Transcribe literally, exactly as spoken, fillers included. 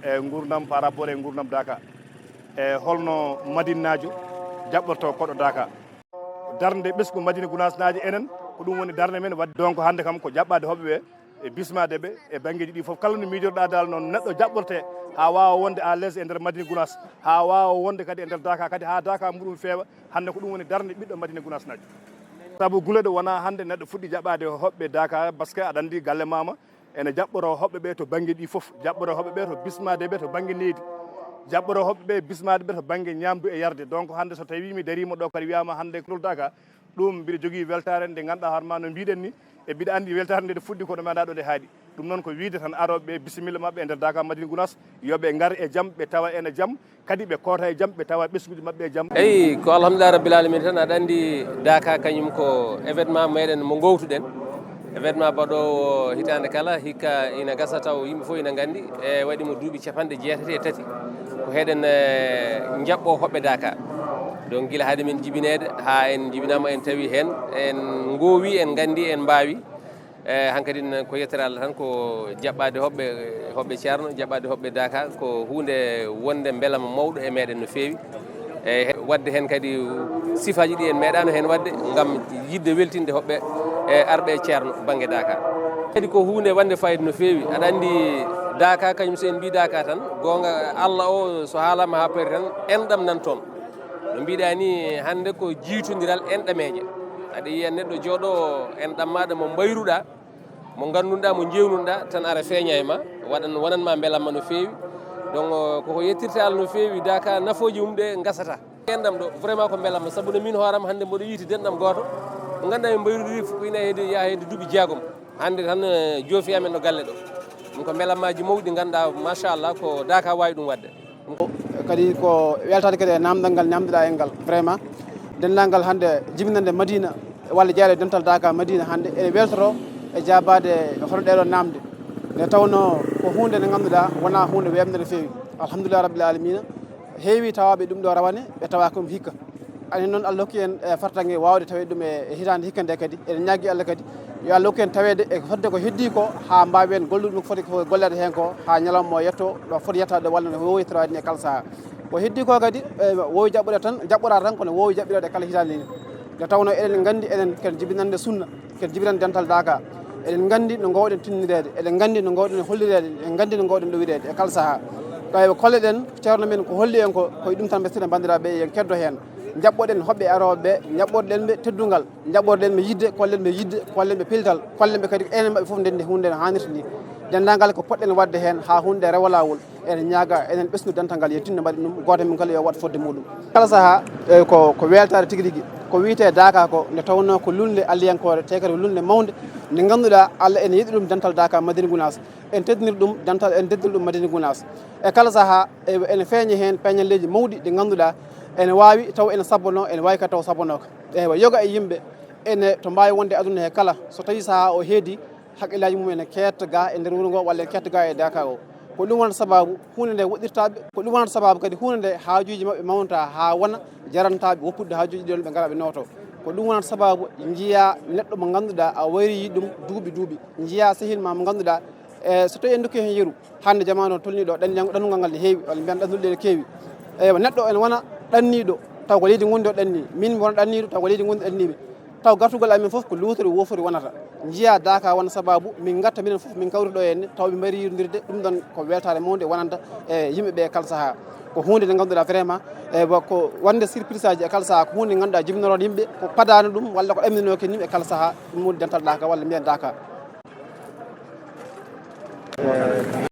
E nguurndam par rapport e nguurndam Daaka, e holno Madinaajo jaɓɓorto koɗo Daaka? Darnde ɓesngu Madina Gunaas naajo enen, ko ɗum woni darnde men waɗde. Donc hannde kam ko jaɓɓaade hoɓɓe ɓe, e bismaade ɓe e banngeeji ɗi fof. Kala no miijorɗaa dal noon neɗɗo jaɓɓorte haa waawa wonde à l'aise e nder Madina Gunaas, haa waawa wonde kadi e nder Daaka kadi, haa Daaka muɗum feewa. Hannde ko ɗum woni darnde ɓiɗɗo Madina Gunaas naajo. Sabu gule ɗo wonaa hannde neɗɗo fuɗɗi jaɓɓaade hoɓɓe Daaka, parce que aɗa anndi galle maama ene jaɓɓoroo hoɓɓe ɓe to bannge ɗi fof, jaɓɓoroo hoɓɓe ɓe to bismaade ɓe to bannge nehdi, jaɓɓoroo hoɓɓe ɓe bismaade ɓe to bannge ñaamdu e yarde. Donc hannde so tawii mi dariima ɗo kadi wiyaama hannde kulol Daaka, ɗum mbiɗa jogii weltaare nde ngannduɗaa hoore ma no mbiɗen ni, e mbiɗa anndi weltaare nde nde fuɗɗi kono mi anndaa ɗo nde haaɗi. Ɗum noon ko wiyde tan arooɓe ɓe bisimilla maɓɓe e nder Daaka Madina Gunaas, yo ɓe ngar e jam, ɓe tawa ene jam, kadi ɓe koota e jam, ɓe tawa ɓesnguuji maɓɓe e jam. Eyi, ko alhamdulillah rabbil alamin tan. Aɗa anndi Daaka kañum ko événement meɗen mo ngowtuɗen. Événement baɗoowo hitaande kala, hikka ina gasa taw yimɓe fof ina nganndi. E waɗi mo duuɓi capanɗe jeetati e tati. Ko heɗen, eh, njaɓɓo hoɓɓe Daaka. Donc gila hade min jibineede, haa en jibinaama en tawi heen, en ngoowi, en nganndi, en mbaawi. E hankadi ko yettere Allah tan, ko jaɓɓaade hoɓɓe, hoɓɓe Ceerno, jaɓɓaade hoɓɓe Daaka, ko huunde wonde mbelama mawɗo e meɗen no feewi. E he-, waɗde heen kadi sifaaji ɗi en meeɗaano heen waɗde ngam yiɗde weltinde hoɓɓe e arɓe e Ceerno bannge Daaka. Kadi ko huunde wonde fayida no feewi. Aɗa anndi Daaka kañum, so en mbii Daaka tan, goonga Allah o so haalaama haa pari tan, enɗam nan toon. No mbiɗa ni, hannde ko jiitondiral enɗameeje. Aɗa yiya neɗɗo jooɗo enɗam maaɗa mo mbayruɗaa, mo ngannduɗaa, mo njeewnuɗaa, tan ara feeña e ma, waɗan, wonan ma mbelamma no feewi. Donc, koko yettirta Allah no feewi, Daaka nafooji mum ɗe ngasata. Enɗam ɗo, vraiment ko mbelamma, sabu no min hooram hannde mboɗo yiiti denɗam gooto, mo ngannduɗaa min mbayrudiri ko ina heedi, yaha heedi duuɓi jeegom. Hannde tan, eh, joofi amen ɗo galle ɗo. Ɗum ko mbelammaaji mawɗi, ngannduɗaa, machallah, ko Daaka waawi ɗum waɗde. Ɗum ko kadi ko weltaade kadi e naamndal ngal naamndiɗaa en ngal. Vraiment, denndaangal hannde jibinannde Madina walla jeyaaɗo e dental Daaka Madina hannde ene weltoro e jaabaade hono ɗeeɗoo naamnde. Nde tawnoo ko huunde nde ngannduɗaa wonaa huunde weeɓnde no feewi. Alhamdulillah rabbil alamina, heewi tawaaɓe ɗum ɗo rawane, ɓe tawaaka ɗum hikka. Anen noon, Allah hokki en, eh, fartaŋŋe waawde taweede ɗum e, e hitaande hikka nde kadi. Eɗen ñaagii Allah kadi yo Allah hokku en taweede e fodde ko heddii ko, haa mbaawen gollude ɗum ko foti ko golleede heen ko, haa ñalawma o yetto ɗo foti yettaade ɗo walla no woowi yettaade ni e kala sahaa. Ko heddii ko kadi, eh, woowi jaɓɓude tan, jaɓɓoraa tan kono woowi jaɓɓireede kala hitaande ni. Nde tawnoo eɗen nganndi enen ken jibinannde sunna, ken jibinannde dental Daaka. Eɗen nganndi no ngoowɗen tinnireede, eɗen nganndi no ngoowɗen hollireede, eɗen nganndi no ngoowɗen ɗowireede e kala sahaa. Tawi ko kolleɗen, Ceerno men ko holli en ko, ko e ɗum tan mbestirɗen banndiraaɓe, en keddo heen. Njaɓɓoɗen hoɓɓe arooɓe ɓe, njaɓɓoɗen ɓe teddungal, njaɓɓoɗen ɓe yiɗde, kollen ɓe yiɗde, kollen ɓe pellital, kollen ɓe kadi enen maɓɓe fof ndenndi huunde no haanirta ni. Denndaangal ko potɗen waɗde heen haa huunde nde rewa laawol. Eɗen ñaaga, eɗen ɓesngu dental ngal, yo tinno mbaɗi ɗum, gooto men kala yo waɗ fodde muɗum. Kala sahaa, e ko, ko weltaare tigi rigi. Ko wiyetee Daaka ko, nde tawnoo ko luulnde alliyankoore, te kadi ko luulnde mawnde, nde ngannduɗaa Allah ene yiɗi ɗum dental Daaka Madina Gunaas. En teddinir ɗum dental, en teddinir ɗum Madina Gunaas. E kala sahaa, e, ene feeña heen peeñalleeji mawɗi ɗi ngannduɗaa ene waawi taw ene sabbanoo, ene waawi kadi taw sabbanooka. Eywa, yoga e yimɓe ene to mbaawi wonde aduna he kala, so tawii sahaa o heedi, haqqillaaji mum ene keetta ga e nder wuro ngo walla ene keetta ga e Daaka o. Ko ɗum wonata sabaabu huunde nde woɗɗirtaaɓe, ko ɗum wonata sabaabu kadi huunde nde haajuuji maɓɓe mawnata haa wona jarantaaɓe woppude haajuuji ɗi ɗoon ɓe ngara ɓe nooto. Ko ɗum wonata sabaabu njiyaa neɗɗo mo ngannduɗaa a wayrii ɗum duuɓi duuɓi, njiyaa sehil ma mo ngannduɗaa, e so tawii en ndokki heen yeru, hannde jamaanu o tolnii ɗo, ɗanniyanko, ɗannungal ngal ne heewi, walla mbiyen ɗannulɗe ne keewi. Eywa, neɗɗo ene wona ɗanniiɗo, taw ko leydi ngondi o ɗanni. Min mi wona ɗanniiɗo, taw ko leydi ngondi ɗanni mi. Taw gartugol amen fof ko luutorde wooforde wonata. Njiyaa Daaka wona sabaabu, min ngatta minen fof, min kawrita ɗo henne, taw min mbaɗi yirndirde, ɗum ɗon ko weltaare mawnde wonanta e yimɓe ɓe e kala sahaa. Ko huunde nde ngannduɗaa vraiment, e, wa-, ko wonde surprise aji e kala sahaa, ko huunde nde ngannduɗaa jibinoroonde yimɓe, ko padaano ɗum, walla ko ɗamminooki yimɓe e kala sahaa, ɗum woni dental Daaka, walla mbiyen Daaka.